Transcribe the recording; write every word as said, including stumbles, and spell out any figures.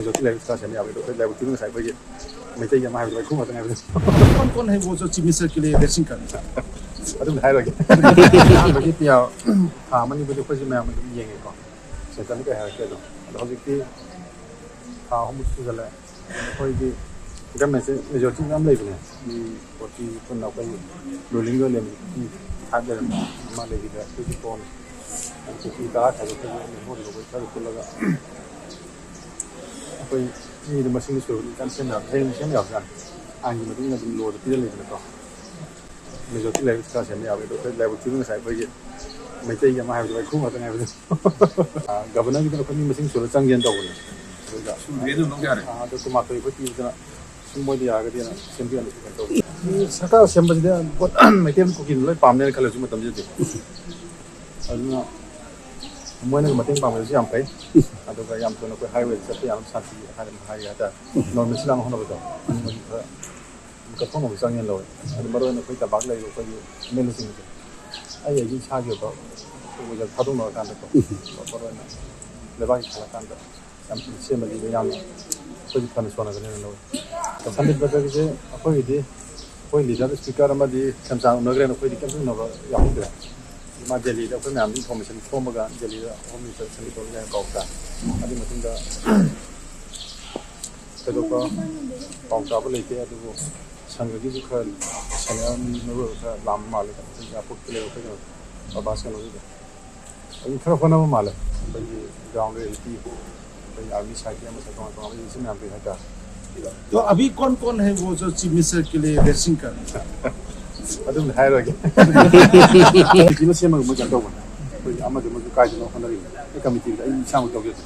ꯍꯧꯖꯤꯛꯇꯤ ꯂꯥꯏꯕꯛ ꯈꯔ ꯁꯦꯝꯕ ꯌꯥꯕꯅꯤ꯫ ꯑꯗꯣ ꯑꯩꯈꯣꯏ ꯂꯥꯏꯕꯛ ꯊꯤꯕ ꯉꯁꯥꯏ ꯑꯩꯈꯣꯏꯒꯤ ꯃꯩꯇꯩꯒꯤ ꯑꯃ ꯍꯥꯏꯕꯗꯣ ꯋꯥꯏꯈꯨ ꯉꯥꯛꯇ ꯉꯥꯏꯕꯗꯣ꯫ कौन कौन है वो जो चीफ मिनिस्टर के लिए वेट सिंह कर? ꯑꯗꯨꯝꯗꯤ ꯍꯥꯏꯔꯣꯏꯒꯦ꯫ ꯑꯍꯥꯟꯕꯒꯤ ꯄꯤꯌꯥ ꯊꯥ ꯑꯃ ꯑꯅꯤꯕꯨꯗꯤ ꯑꯩꯈꯣꯏꯁꯦ ꯃꯌꯥꯝ ꯑꯗꯨꯝ ꯌꯦꯡꯉꯦꯀꯣ꯫ ꯁꯦꯟꯇꯔꯅ ꯀꯩ ꯍꯥꯏꯔꯛꯀꯦ ꯑꯗꯣ꯫ ꯑꯗꯣ ꯍꯧꯖꯤꯛꯇꯤ ꯊꯥ ꯑꯍꯨꯝꯃꯨꯛ ꯁꯨꯖꯜꯂꯛꯑꯦ꯫ ꯑꯩꯈꯣꯏꯒꯤ ꯒꯃꯦꯟꯁꯦ ꯃꯦꯖꯣꯔꯤꯇꯤ ꯃꯌꯥꯝ ꯂꯩꯕꯅꯦ꯫ ꯃꯤ ꯐꯣꯔꯇꯤ ꯄꯨꯟꯅ ꯑꯩꯈꯣꯏ ꯔꯨꯂꯤꯡꯒ ꯂꯩꯔꯝꯃꯤ, ꯐꯤꯐꯇꯤ ꯐꯥꯏꯚ ꯂꯩꯔꯝꯃꯤ, ꯑꯃ ꯂꯩꯈꯤꯗ꯭ꯔꯦ꯫ ꯑꯩꯈꯣꯏꯒꯤ ꯐꯣꯟ ꯀꯨꯀꯤ ꯇꯔꯥ ꯈꯥꯏꯗꯣꯛ, ꯑꯩꯈꯣꯏꯒꯤ ꯃꯦꯃꯣꯔꯤꯗꯣ ꯑꯩꯈꯣꯏ ꯈꯔ ꯄꯨꯜꯂꯒ ꯑꯩꯈꯣꯏ ꯃꯤꯗꯣ ꯃꯁꯤꯡꯗꯣ ꯁꯨꯔꯕꯗꯤ ꯀꯟꯅ ꯁꯦꯝ ꯌꯥꯕ, ꯍꯌꯦꯡ ꯁꯦꯝ ꯌꯥꯕꯖꯥꯠꯅꯤ꯫ ꯑꯥꯏꯟꯒꯤ ꯃꯇꯨꯡ ꯏꯟꯅ ꯑꯗꯨꯝ ꯂꯣꯗ ꯄꯤꯔ ꯂꯩꯗꯅꯀꯣ꯫ ꯃꯦꯖꯣꯔꯤꯇꯤ ꯂꯩꯔꯒ ꯈꯔ ꯁꯦꯝꯕ ꯌꯥꯕꯅꯤ꯫ ꯑꯗꯣ ꯑꯩꯈꯣꯏ ꯂꯥꯏꯕꯛ ꯊꯤꯕ ꯉꯁꯥꯏ ꯑꯩꯈꯣꯏꯒꯤ ꯃꯩꯇꯩꯒꯤ ꯑꯃ ꯍꯥꯏꯕꯗꯣ, ꯋꯥꯏꯈꯨ ꯉꯥꯛꯇ ꯉꯥꯏꯕꯗꯣ꯫ ꯑꯥ, ꯒꯕꯔꯅꯔꯒꯤꯗ ꯑꯩꯈꯣꯏ ꯃꯤ ꯃꯁꯤꯡ ꯁꯨꯔ ꯆꯪꯒꯦꯅ ꯇꯧꯕꯅꯦ꯫ ꯑꯗꯨꯒ ꯁꯨꯗ꯭ꯔꯦ ꯑꯗꯨ ꯂꯧ ꯌꯥꯔꯦ꯫ ꯑꯥ, ꯑꯗꯣ ꯀꯨꯟꯃꯥꯊꯣꯏ ꯑꯩꯈꯣꯏ ꯄꯤꯕꯗꯨꯅ ꯁꯨꯝ ꯃꯣꯏꯗ ꯌꯥꯔꯒꯗꯤꯅ ꯁꯦꯝꯕꯤꯔꯝꯕꯁꯨ ꯀꯩꯅꯣ ꯇꯧꯕꯅꯦ꯫ ꯁꯔꯀꯥꯔ ꯁꯦꯝꯕꯁꯤꯗꯤ ꯄꯣꯠ ꯃꯩꯇꯩ ꯑꯃ ꯀꯨꯀꯤꯅ ꯂꯣꯏ ꯄꯥꯝꯅꯦꯅ ꯈꯜꯂꯦ ꯍꯧꯖꯤꯛ ꯃꯇꯝꯁꯤꯗꯗꯤ꯫ ꯑꯗꯨꯅ ꯃꯣꯏꯅ ꯃꯇꯦꯡ ꯄꯥꯡꯕꯤꯕꯁꯨ ꯌꯥꯝ ꯐꯩ꯫ ꯑꯗꯨꯒ ꯌꯥꯝ ꯊꯨꯅ ꯑꯩꯈꯣꯏ ꯍꯥꯏꯋꯦꯗ ꯆꯠꯄ ꯌꯥꯅꯕ ꯁꯥꯟꯇꯤ ꯍꯥꯏꯅ ꯍꯥꯏꯒꯦ ꯍꯥꯏꯇꯥꯔꯦ꯫ ꯅꯣꯔꯃꯦꯜꯁꯤ ꯂꯥꯛꯅ ꯍꯣꯠꯅꯕꯗꯣ ꯑꯗꯨ ꯃꯣꯏꯒꯤ ꯈꯔ ꯀꯠꯊꯣꯛꯅꯕ ꯆꯪꯉꯦꯅ ꯂꯧꯋꯦ꯫ ꯑꯗꯨ ꯃꯔꯨꯑꯣꯏꯅ ꯑꯩꯈꯣꯏ ꯇꯝꯄꯥꯛ ꯂꯩꯔꯤꯕ ꯑꯩꯈꯣꯏꯒꯤ ꯑꯦꯝ ꯑꯦꯜ ꯑꯦꯁꯤꯡꯁꯦ ꯑꯩ ꯑꯩꯒꯤ ꯏꯁꯥꯒꯤ ꯑꯣꯏꯕ ꯄ꯭ꯔꯣꯄꯣꯖꯦꯜ ꯊꯥꯗꯣꯛꯅꯔꯀꯥꯟꯗꯀꯣ, ꯃꯔꯨꯑꯣꯏꯅ ꯂꯩꯕꯥꯛꯀꯤ ꯈꯜꯂꯀꯥꯟꯗ ꯌꯥꯝ ꯊꯨꯅ ꯁꯦꯝꯃꯗꯤ ꯃꯌꯥꯝꯅ ꯑꯩꯈꯣꯏꯁꯨ ꯐꯅ ꯁꯣꯟꯅꯒꯅꯦꯅ ꯂꯧꯋꯦ꯫ ꯁꯟꯗꯤꯞ ꯕ꯭ꯔꯗꯔꯒꯤꯁꯦ ꯑꯩꯈꯣꯏꯒꯤꯗꯤ ꯑꯩꯈꯣꯏ ꯂꯤꯗꯔ ꯏꯁꯄꯤꯀꯔ ꯑꯃꯗꯤ ꯈꯦꯝꯆꯥꯟ ꯎꯅꯈ꯭ꯔꯦꯅ ꯑꯩꯈꯣꯏꯗꯤ ꯀꯩꯝꯇ ꯎꯅꯕ ꯌꯥꯎꯍꯧꯗ꯭ꯔꯦ꯫ ꯃꯥ ꯗꯦꯜꯂꯤꯗ ꯑꯩꯈꯣꯏ ꯃꯌꯥꯝ ꯏꯟꯐꯣꯔꯃꯦꯁꯟ ꯈꯣꯝꯃꯒ ꯗꯦꯜꯂꯤꯗ ꯍꯣꯝ ꯃꯤꯅꯤꯁꯇꯔ ꯁꯟꯗꯤꯞ ꯕ꯭ꯔꯗꯔ ꯄꯥꯎ ꯇꯥꯏ꯫ ꯑꯗꯨꯒꯤ ꯃꯇꯨꯡꯗ ꯊꯣꯏꯗꯣꯛꯄ ꯄꯥꯎ ꯇꯥꯕ ꯂꯩꯇꯦ꯫ ꯑꯗꯨꯕꯨ ꯁꯪꯒꯒꯤꯁꯨ ꯈꯔ ꯁꯦꯅꯤꯌꯔ ꯃꯤ ꯃꯔꯨ ꯑꯣꯏꯕ ꯈꯔ ꯂꯥꯛꯑꯝꯕ ꯃꯥꯜꯂꯦ꯫ ꯑꯩꯈꯣꯏ ꯏꯌꯥꯔꯄꯣꯔꯠꯇ ꯂꯩꯕ ꯑꯩꯈꯣꯏ ꯀꯩꯅꯣ, ꯕꯥꯕꯥꯁ ꯀꯩꯅꯣꯒꯤꯗꯣ꯫ ꯑꯗꯨꯝ ꯈꯔ ꯍꯣꯠꯅꯕ ꯃꯥꯜꯂꯦ꯫ ꯑꯩꯈꯣꯏꯒꯤ ꯒ꯭ꯔꯥꯎꯟ ꯔꯤꯌꯦꯂꯤꯇꯤ, ꯑꯩꯈꯣꯏꯒꯤ ꯑꯥꯔꯃꯤ ꯁꯥꯏꯠꯀꯤ ꯑꯃꯁꯨ ꯇꯣꯉꯥꯟ ꯇꯣꯉꯥꯟꯕ ꯑꯦꯖꯦꯟꯁꯤ ꯃꯌꯥꯝ ꯂꯩ ꯍꯥꯏꯇꯥꯔꯦ꯫ तो अभी कौन कौन है वो जो चीफ मिनिस्टर के लिए वेट सिंह कर? ꯑꯗꯨꯝꯗꯤ ꯍꯥꯏꯔꯣꯏꯒꯦ꯫ ꯀꯃꯤꯇꯤ ꯑꯃ ꯁꯦꯝꯃꯒ ꯃꯣꯏ ꯀꯩꯅꯣ ꯇꯧꯕꯅꯦ꯫ ꯑꯩꯈꯣꯏꯒꯤ ꯑꯃꯗꯤ ꯑꯃꯁꯨ ꯀꯥꯏꯗꯅꯣ ꯍꯣꯠꯅꯔꯤꯕꯅꯦ꯫ ꯑꯩ ꯀꯃꯤꯇꯤꯗ ꯑꯩ ꯏꯁꯥꯃꯛ ꯌꯥꯎꯖꯗꯦ꯫